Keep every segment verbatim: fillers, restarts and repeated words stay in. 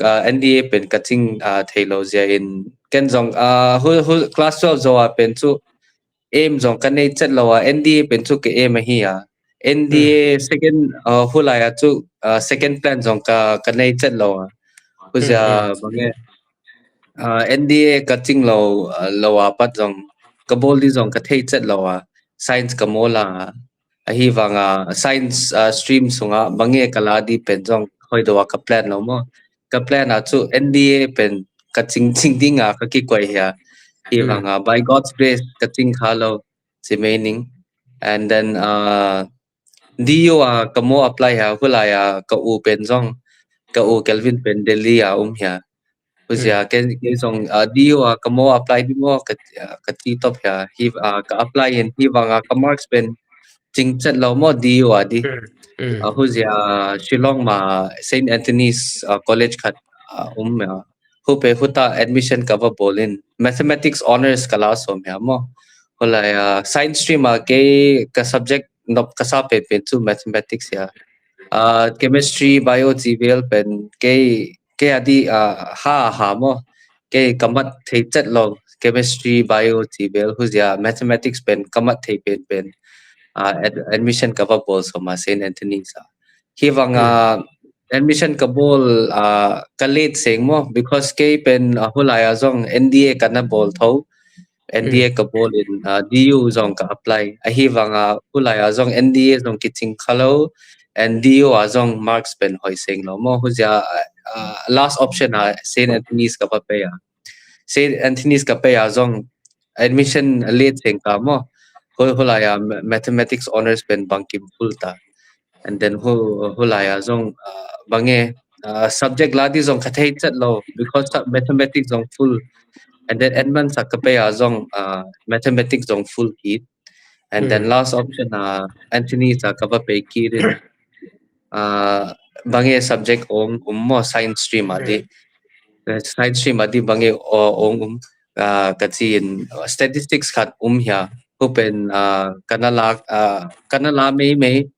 uh, N D A pen ka cing uh, thei lo zia in ken zong uh, hu, hu, class twelve zo a pen cu aim zong ka nei cet lo a, N D A pen cu ka aim ahi a. N D A second uh, hu lai a cu uh, second plan zong ka, ka nei cet lo a. Hu zia bang e uh, N D A ka cing lo uh, lo a pat zong ka bawl di zong ka thei cet lo a. Science ka mawl a. Ahi vanga science uh, stream sunga bang e ka la di pen zong hoih do a ka plan lo maw. Ka plan a cu N D A pen ka cing cing dinga ka kikuai hia. Hi vanga by God's grace ka cing kha lo ci meaning. And then uh, D U a ka maw apply hia, hu lai a ka u pen zong, ka u Kelvin pen Delhi a um hia. Hu zia ken kei zong uh, D U a ka maw apply di maw ka, uh, ka ti top hia. Hi uh, ka apply in hi vanga ka marks pen cing cet lo maw D U a di. Uh, hu zia Shillong ma Saint Anthony's uh, College khat uh, um hia. Hu pe hu ta admission ka va bawl in mathematics honors ka la sawm hia maw. Hu lai uh, science stream a kei ka subject nop ka sa pen pen cu mathematics hia. Uh, chemistry, bio ci vel pen kei kei a di uh, ha ha maw. Kei ka mat thei cet lo chemistry, bio ci vel, hu zia mathematics pen ka mat thei pen pen uh, ad, admission ka va bawl sawm a Saint Anthony's a. Hi vanga uh, admission ka bawl uh, ka late seng maw because kei pen uh, hu lai a zong N D A ka na bawl tho. N D A ka bawl in uh, D U zong ka apply. Ahi vanga uh, hu lai a zong N D A zong kicing kha lo and D U a zong marks pen hoih seng lo maw. Hu zia uh, uh, last option a Saint Anthony's ka va pei a. Saint Anthony's ka pei a zong admission late seng ka maw. Hu, hu lai a mathematics honors pen bangkim full ta. And then hu, hu lai a zong uh, bang e uh, subject la di zong ka thei cet lo because mathematics zong full. And then advance a ka pei a zong uh, mathematics zong full kit. And then last option uh, Anthony's a ka va pei kit in uh, bang e subject ong um maw science stream a di. Science stream a di bang e ong um uh, ka ci in uh, statistics khat um hia. Hu pen uh, ka na la uh, ka na la mei mei.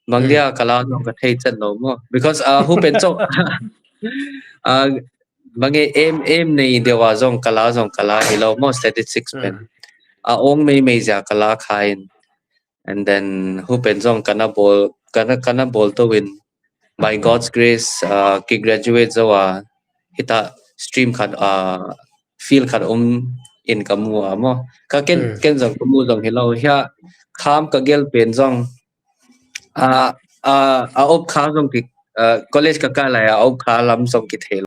Bang dia ka la zong ka thei cet lo maw because uh, hu pen cok uh, bang e aim aim nei deuh a zong ka la zong ka la hi lo maw statistics pen. A ong mei mei zia ka la kha in. And then hu pen zong ka na bawl ka na, ka na bawl to in by God's grace uh, ki graduate zo a hita stream khat uh, field khat um in ka mu a maw. Ka ken ken zong ka mu zong hi lo hia kham ka gel pen zong a a a op kha zong ki uh, college ka ka lai a op kha lam zong ki thei